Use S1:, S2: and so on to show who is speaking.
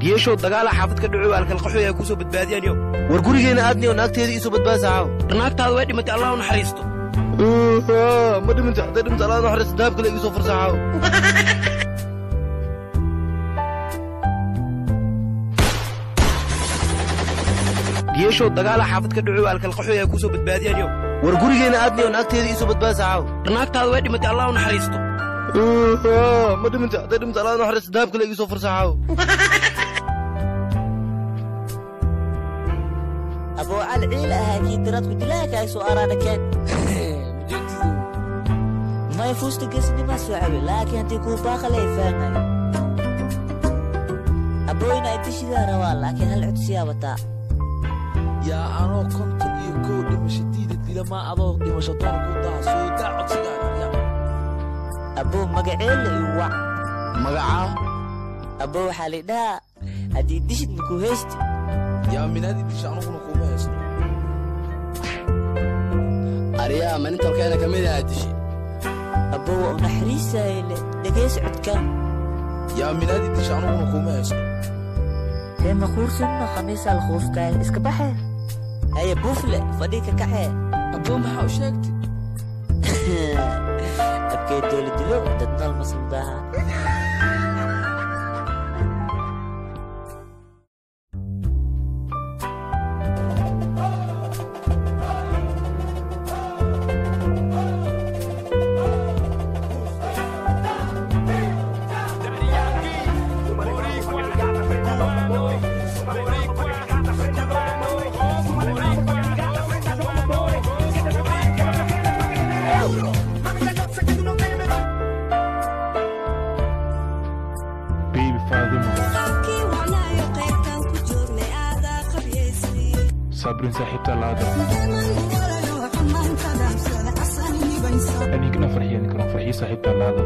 S1: Geeshow dagaala xaafad ka dhaco alkal qaxooy ay ku soo badbaadiyaan yo.
S2: War gurigeena aadniyo naagteeda ii soo badbaadisa caaw.
S1: Naagtaada way dhimatay, Allah u naxariisto.
S2: Ma dhimanta, hadday dhimata Allah u naxariisto, dahab kale igu soo fursa caaw.
S1: Geeshow dagaala xaafad ka dhaco alkal qaxooy ay ku soo badbaadiyaan yo.
S2: War gurigeena aadniyo naagteeda ii soo badbaadisa caaw.
S1: Naagtaada way dhimatay, Allah u naxariisto.
S2: Ma dhimanta, hadday dhimata Allah u naxariisto, dahab kale igu soo fursa caaw.
S3: Abuu cali ciil ahaa kii diradku dilaaka ay soo araana keen may fuusta geesnimaa soo cabe, laakiin haddii kuu baaqale ay fahmayo abooyna ay dishidaa rabaa, laakiin hal codsiyaa wataa.
S4: Yaa anoo 51 dhimasho diida dilamaa adoo dhimasho doon ku daha soo daa codsigaaga yaa.
S3: Aboo magaceela igu wac.
S4: Magacaa?
S3: Aboo waxaa lidhahaa haddii dishid makuu haysti.
S4: Yaa minaadi disha anuguna kuuma haysto.
S5: Aryaa ma nintalkeena ka mid ahaa dishi?
S3: Aboo waa u naxariisayle, dhegaysa codkaan.
S4: Yaa minaadi disha anuguna kuuma haysto.
S3: Hee makuursanno khamiisaa la quustaay iska baxee. Haye buufle fadhii ka kaxee.
S4: Aboo maxaa u sheegtay?
S3: Abkee dowla dilo dad nool masan baaha.
S6: Baby Faadimo, Sabrin saaxiibta laada. Anigana farxiya, ninkana farxiya saaxiibta laada.